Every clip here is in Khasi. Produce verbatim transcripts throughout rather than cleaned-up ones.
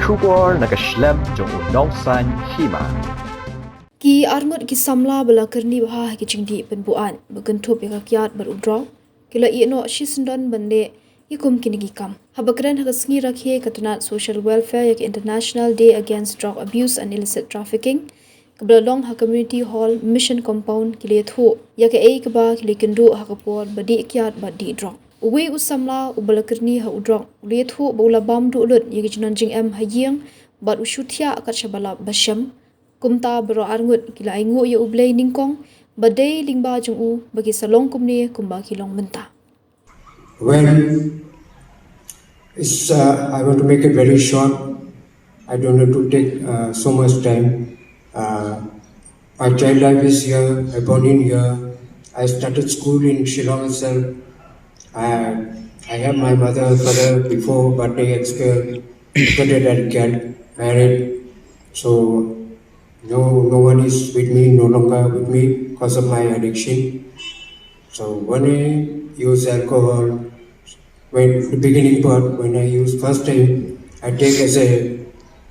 Khubor na ka shlem jong u Nongsaiñ Hima. Ki arngut ki samla ba la kyrni bha ha ki jingdih pynbuaid ba kynthup ïa ka kiad bad u drok ki la ïeh noh shisyndon ban leh ïa kum kine ki kam. Haba kren ha ka sngi rakhe ka tnat Social Welfare ïa ka International Day Against Drug Abuse and Illicit Trafficking kaba la long ha Community Hall Mission Compound ki la ïathuh ïa kaei kaba ki la ïakynduh ha ka por ba dih kiad bad dih drok. Uwei u samla uba la kyrni ha u drok u la ïathuh ba u la bam duh lut ïa ki jingnon jingem ha ïing bad u shu thiah kat shaba lap ba shem. Kumta baroh arngut ki la ainguh ïa U Blei nyngkong ba dei lyngba jong u ba ki sa long kumne kumba ki long mynta. Well, it's, uh, I want to make it very short. I don't want to take uh, so much time. Uh, my child life is here. I born in here. I started school in Shillong itself. I, I have my mother, father before, but they expired. After that, I get married. So no, no one is with me, no longer with me because of my addiction. So when I use alcohol, when the beginning part, when I use first time, I take as a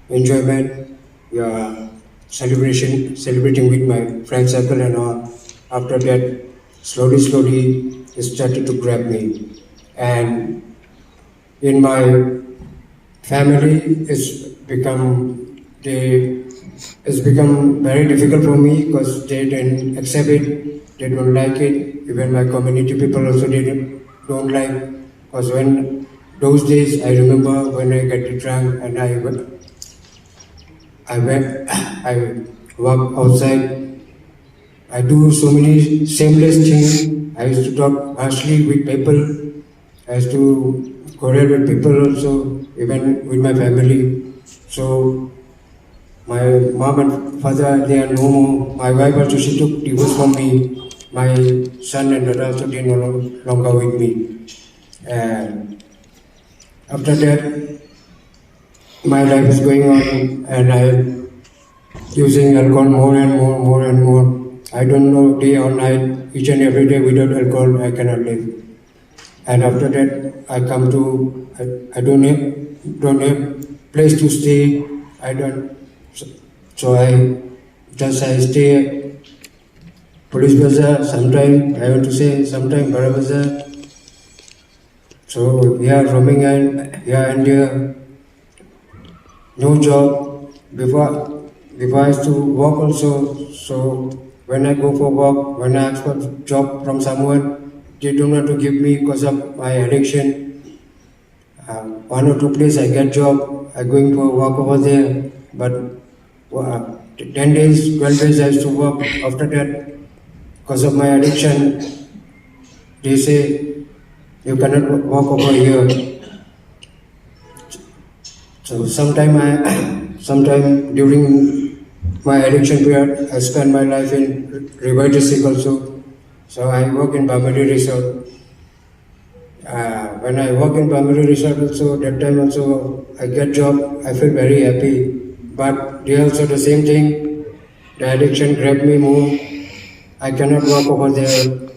enjoyment, yeah, celebration, celebrating with my friend circle and all. After that, slowly, slowly, it started to grab me. And in my family, it's become they it's become very difficult for me because they didn't accept it, they don't like it. Even my community people also they don't, don't like, because when those days I remember when I get drunk and I I went I walk outside. I do so many shameless things. I used to talk harshly with people. I used to quarrel with people also, even with my family. So my mom and father, they are no more. My wife also, she took divorce from me. My son and daughter also, they no longer with me. And after that, my life is going on, and I using alcohol more and more, more and more. I don't know day or night, each and every day without alcohol, I cannot live. And after that, I come to, I, I don't have, don't have place to stay. I don't, so, so I just I stay Police Bazar sometime, I want to say sometime Bara Bazar. So here roaming and here and there. No job. Before, before I used to work also. So when I go for work, when I ask for job from someone, they don't want to give me because of my addiction. Uh, one or two place I get job, I going for work over there. But uh, ten days, twelve days I used to work. After that, because of my addiction, they say you cannot work over here. So sometime I, sometime during my addiction period, I spend my life in Ri Bhoi district also. So I work in Bambari Resort. Uh, when I work in Bambari Resort also, that time also I get job, I feel very happy. But there also the same thing, the addiction grabbed me more. I cannot work over there.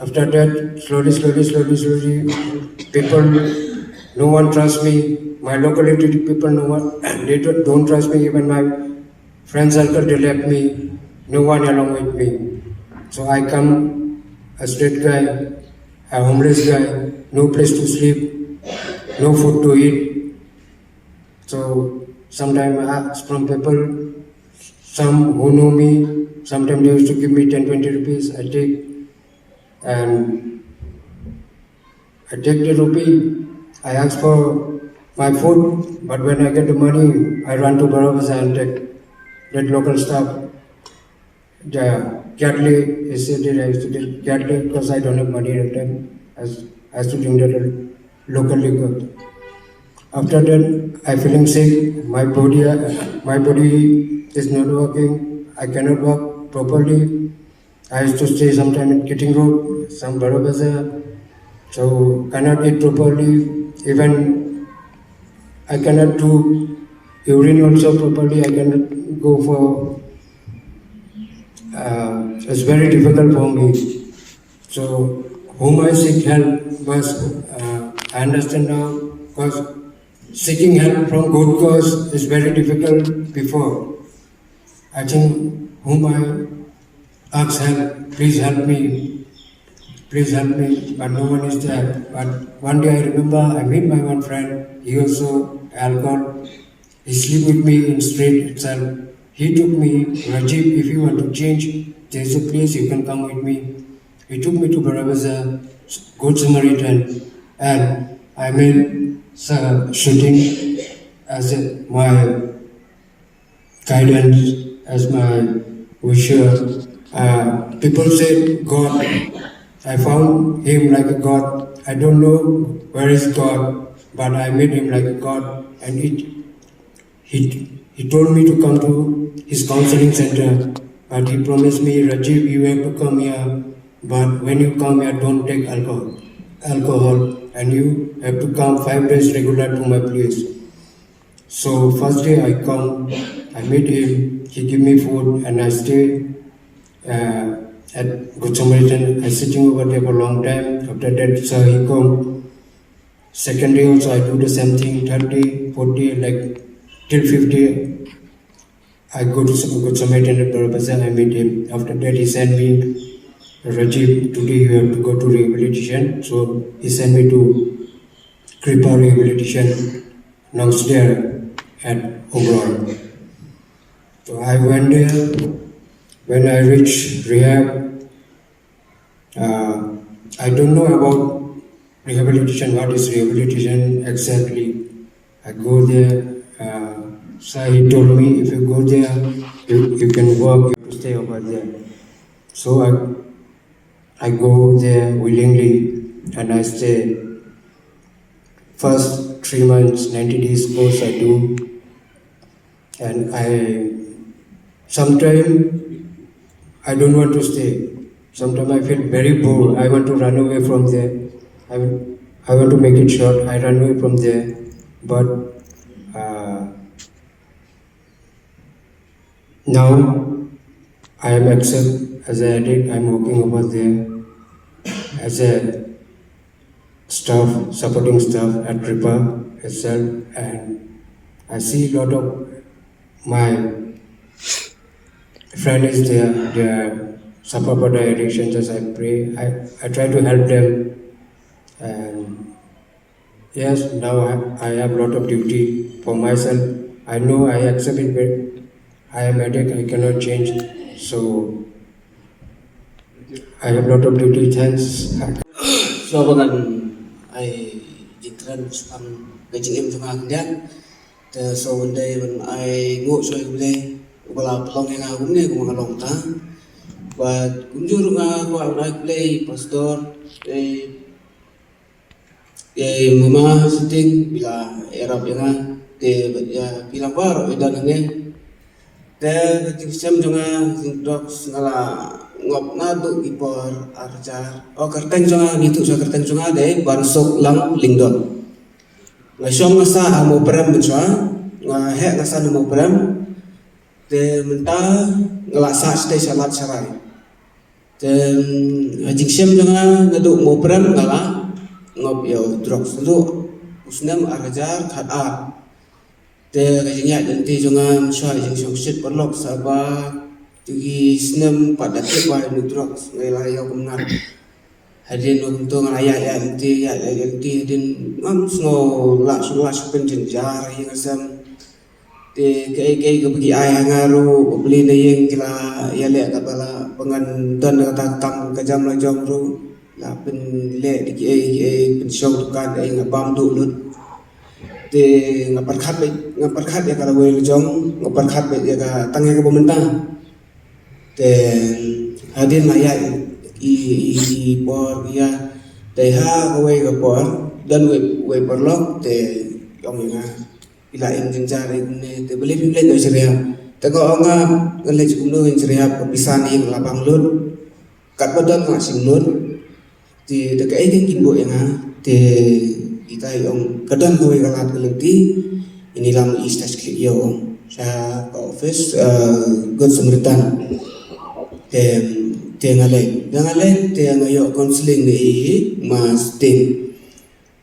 After that, slowly, slowly, slowly, slowly, people, no one trusts me. My locality people, no one, they don't, don't trust me. Even my friend circle, they left me. No one along with me. So I come a street guy, a homeless guy, no place to sleep, no food to eat. So sometimes I ask from people, some who know me, sometimes they used to give me ten, twenty rupees, I take. And I take the rupee, I ask for my food, but when I get the money, I run to Bara Bazar and take that local stuff. The Kyadli, he said that I used to take Kyadli because I don't have money that time. I used, I used to drink that local liquor. After that, I feeling sick. My body, my body is not working. I cannot walk properly. I used to stay sometime in Kiting Road, some Bara Bazar. So cannot eat properly. Even I cannot do urine also properly. I cannot go for. Uh, it's very difficult for me. So whom I seek help was, uh, I understand now, because Seeking help from good cause is very difficult before. I think whom I ask help, please help me, please help me, but no one is there. But one day I remember I meet my one friend, he also alcohol. He sleep with me in street itself. He took me, Rajiv, if you want to change, there's a place you can come with me. He took me to Barabasa, Good Samaritan, and I made some shooting as a, my guidance, as my wisher. Uh, people said, God, I found him like a God. I don't know where is God, but I made him like a God, and it he, he told me to come to his counseling center, but he promised me, Rajiv, you have to come here, but when you come here, don't take alcohol, alcohol, and you have to come five days regular to my place. So first day I come, I meet him, he give me food, and I stay uh, at Good Samaritan. I sitting over there for a long time. After that, so he come. Second day also I do the same thing. Third day, fourth day, like till fifth day, I go to some good Samaritan at Barabasa. I meet him. After that, he sent me, Rajiv, today you have to go to rehabilitation. So he sent me to Kripa Rehabilitation, Nangsder at Oberoi. So I went there. When I reached rehab, uh, I don't know about rehabilitation, what is rehabilitation exactly. I go there, uh, so he told me, if you go there, you, you can work, you have to stay over there. So I, I go there willingly and I stay. First three months, ninety days course I do. And I, sometimes I don't want to stay. Sometimes I feel very bored. I want to run away from there. I, will- I want to make it short. I run away from there. But uh, now I am accept as an addict. I'm working over there as a staff, supporting staff at Kripa itself, and I see a lot of my friend is there. They are suffer for the addiction. Just I pray. I, I try to help them, and yes, now I, I have lot of duty for myself. I know I accept it, but I am addict. I cannot change. So I have lot of duty. Thanks. So ba ngan ai jingkren shaphang ka jingim jong nga khyndiat. Te so ban dei ban ai nguh shuwa ïa U Blei uba la pynlong ïa nga kumne kumba nga long mynta. Bad kumjuh ruh nga kwah ban ai khublei pastor, eh, ïa i mama Suting, phi la ïarap ïa nga, te bad ïa phi la baroh i don hangne. Te ka jingshem jong nga, jingdrugs nga la ngop naduh ki por ar hajar. Oh, kyrteng jong nga, ngi tuh sha kyrteng jong nga dei Bansuk Lang Lyngdoh. Nga shong nga sah ha Mawprem mynshuwa, nga heh nga sah na Mawprem. Te mynta nga la sah shatei sha Lad Sharai. Te, mm, ha jingshem jong nga naduh Mawprem nga la ngop ïa u drugs naduh u snem ar hajar khatar. Te ka jingïaid lynti jong nga mynshuwa, jingshongshit paralok sa ba tu ki snem pat da tip ba ïa u drugs nga la ïoh kumne. Hadien ba kumto nga la ïaid ïaid lynti, ïaid ïaid lynti, hadien ngam sngew lah shuh lah shuh pynjynjar ïa nga sem. Te kaei kaei kaba ki ai ha nga ruh, ba plie na ïing ki la ïaleh katba la, ba ngan don da kata ka kam ka jam la jong ruh. La pynleh da kiei kiei, pynshong dukan, ei nga bam duh lut. Te nga pyrkhat beit, nga pyrkhat ïa ka lawei la jong, nga pyrkhat beit ïa ka tang ïa kaba mynta. Te hadien la ïaid i, i, i por ïa, te ha kawei ka por don wei, wei paralok te ong ïa nga, phi la im jynjar ïa kumne, te balei phim leit noh sha rehab? Te nga ong nga, ngan leit sha kumno, sha rehab ka pisa ne nga la bang lut, katba don nga la shim lut. Te da kaei kein kin buh ïa nga? Te ita i ong ka don kawei ka lad ka lynti, ini lang i stas klik ïa ong sha ka office, eh, Good Samaritan. Te, te nga leit, da nga leit te nga ïoh counseling na i ma Sting.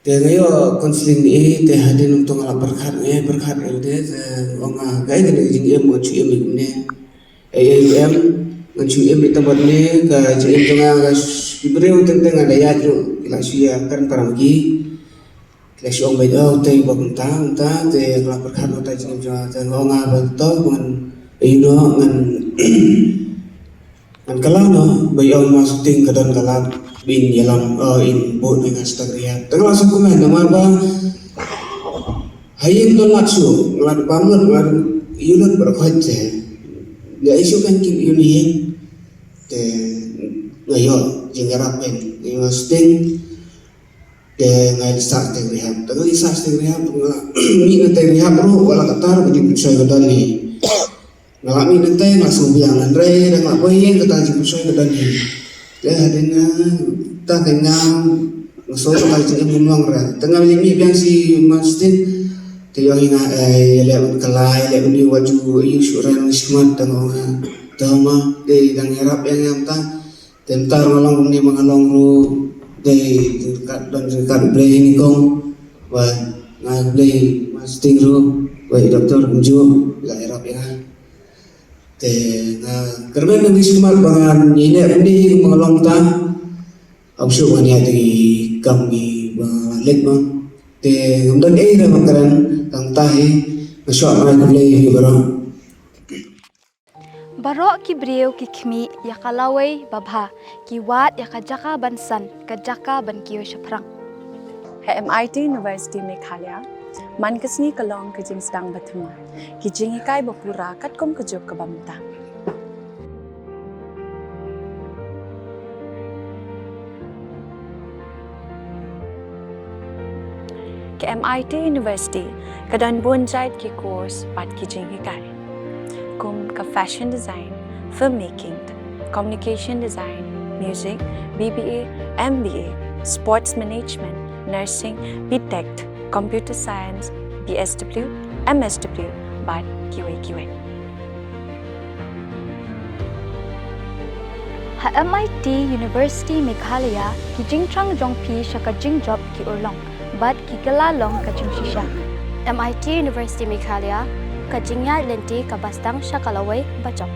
Te nga ïoh counseling ne, te hadien nangta nga la pyrkhat, nga ïa pyrkhat ïa lade, te nga ong nga, kaei kane ka jingim ngan shu im kumne. Ei ei em, ngan shu im tang bad ne, ka jingim jong nga, ka sh-, ki briew teng teng nga da ïaid ruh, ki la shu ïa kren para ma ki. Ki la shu ong beit, oh, te ba kumta, kumta, te nga la pyrkhat ïa ka jingim jong nga, te nga ong nga ba to, ngan, you know, ngan, ngan kylla noh, ba ïoh ma shooting ka don ka lad, ba in ïalam, oh, in bud ïa nga sha ka rehab. Te nga la shu kumne, namar ba, ha ïing don lad shuh, nga la bam lut, nga la ïuh lut bad ka hoi te. Ïa issue kan kin ïuh ni ïing. Te nga ïoh jingïarap ïa nga shooting. Te nga ïa sah sha rehab. Te nga ïa sah sha rehab, nga la mih na rehab ruh, wat la katta ruh ka jingpynshoi ka don hi. Nga la mih na te, nga la sngewbiang, hynrei dang la poi ïing kata jingpynshoi ka don hi. Te hadien nga, ta ka nga, nga sngew kata jingim mlong re. Te nga la mih biang sha Manstin. Te ïoh hi nga, eh, ïa leh ban kylla, ïa leh ban ïoh wat ju, ïoh shu ren ngi shmat, te nga ong nga. Te ma, dei dang ïarap ïa nga mynta. Te mynta nga long kumne ma nga long ruh, dei jingkat don jingkat U Blei nyngkong. Ba nga U Blei Manstin ruh, ba i doktor kumjuh, la ïarap ïa nga. Te nga kyrmen ngi shmat ba ngan ïa leh kumne hi ma nga long ta. Am shu ngan ïa dei kam ngi ba leh ma. Te ngam don ei re ba kren tang ta hi, nga shu ai khublei ïa phi baroh. Baroh ki briew ki khmih ïa ka lawei babha, ki wad ïa ka jaka ban san, ka jaka ban kiew shaphrang. Ha M I T University Meghalaya, man ka sngi ka long ka jingsdang ba thymmai, ki jinghikai ba pura katkum ka juk kaba mynta. Ka M I T University ka don bun jait ki course bad ki jinghikai, kum ka fashion design, filmmaking, communication design, music, B B A, M B A, sports management, nursing, B Tech, computer science, B S W, M S W, bad kiwei kiwei. Ha M I T University Meghalaya, ki jingthrang jong phi sha ka jingjop ki urlong bad ki kylla long ka jingshisha. M I T University Meghalaya, ka jingïaid lynti kaba sdang sha ka lawei bajop.